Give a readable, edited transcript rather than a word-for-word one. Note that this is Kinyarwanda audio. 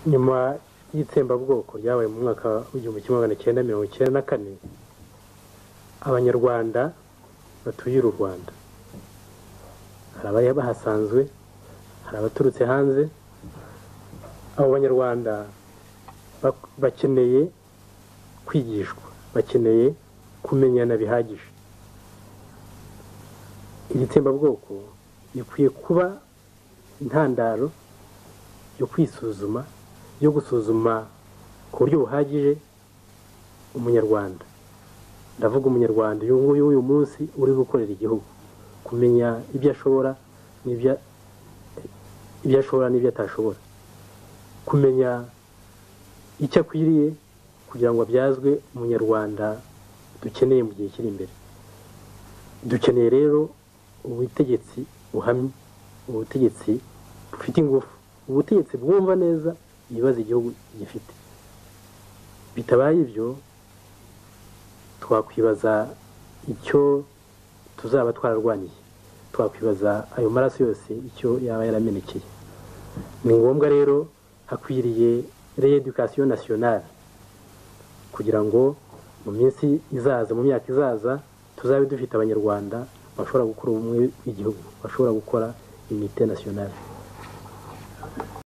Nyuma y'itsembabwoko ryabaye mu mwaka w'1994, Abanyarwanda batuye uru Rwanda, hari abari bahasanzwe, hari abaturutse hanze. Abo Banyarwanda bakeneye kwigishwa, bakeneye kumenyana bihagije. Iri tsembabwoko rikwiye kuba intandaro yo kwisuzuma, yo gusuzuma ku buryo buhagije Umunyarwanda. Ndavuga Umunyarwanda uyu nguyu w'uyu munsi uri gukorera igihugu, kumenya ibyo ashobora n'ibyo atashobora, kumenya icyo akwiriye kugira ngo abyazwe Umunyarwanda dukeneye mu gihe kiri imbere. Dukeneye rero ubutegetsi buhamye, ubutegetsi bufite ingufu, ubutegetsi bwumva neza ibibazo igihugu gifite. Bitabaye ibyo, twakwibaza icyo tuzaba twararwaniye, twakwibaza ayo maraso yose icyo yaba yaramenekeye. Ni ngombwa rero, hakwiriye rééducation nationale kugira ngo mu minsi izaza, mu myaka izaza, tuzabe dufite Abanyarwanda bashobora gukora ubumwe bw'igihugu, bashobora gukora unité nationale.